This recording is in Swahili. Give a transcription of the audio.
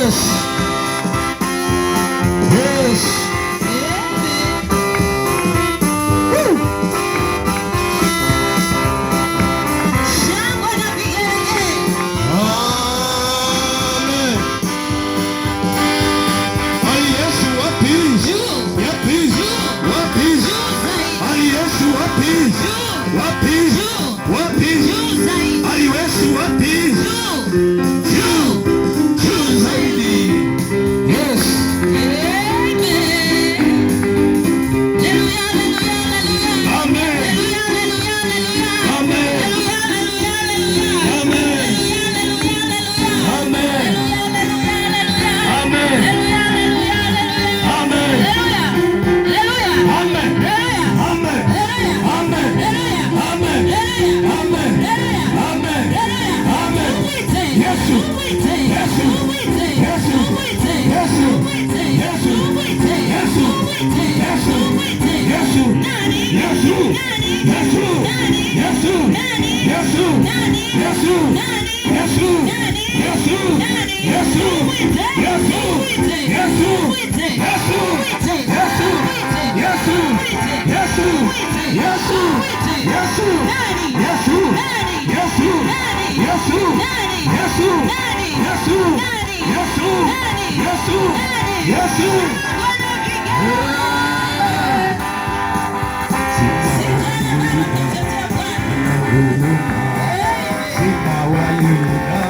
Yes. Yes. Woo. Shangwe na vigelegele. Amen. Ali Yesu wapi? Juu. Wapi? Juu. Wapi? Juu zaidi. Ali Yesu wapi? Juu. Wapi? Juu. Wapi? Juu zaidi. Ali Yesu wapi? Juu. Juu. Juu zaidi. Yes. Amen. Haleluya, haleluya, haleluya. Amen. Haleluya, haleluya, haleluya. Amen. Haleluya, haleluya, haleluya. Amen. Haleluya, haleluya, Amen. haleluya. Haleluya, haleluya, Amen. haleluya. Haleluya, haleluya, Amen. haleluya. Haleluya. Amen. Haleluya. Amen. Haleluya. Amen. Haleluya. Amen. Haleluya. Amen. Haleluya. Amen. Haleluya. Amen. Tumwite. Yesu. Tumwite. Yesu. Tumwite. Yesu. Tumwite. Yesu. Tumwite. Yesu. Tumwite. Yesu. Tumwite. Yesu. Tumwite. Yesu. Nani? Yesu. Nani? Yesu. Nani? Yesu. Nani? Yesu. Nani? Yesu. Nani? Yesu. Nani? Yesu. Nani? Yesu. Tumwite. Yesu. Tumwite. Yesu. Tumwite. Yesu. Tumwite. Yesu. Tumwite. Yesu. Tumwite. Yesu. Tumwite. Yesu. Tumwite. Yesu. Nani? Yesu. Nani? Yesu. Nani? Yesu. Nani? Yesu. Nani? Yesu. Nani? Yesu. Nani? Yesu. Nani? Yesu. Bwana vigelegele. Sitana baba kumtetea Bwana. Sina waliona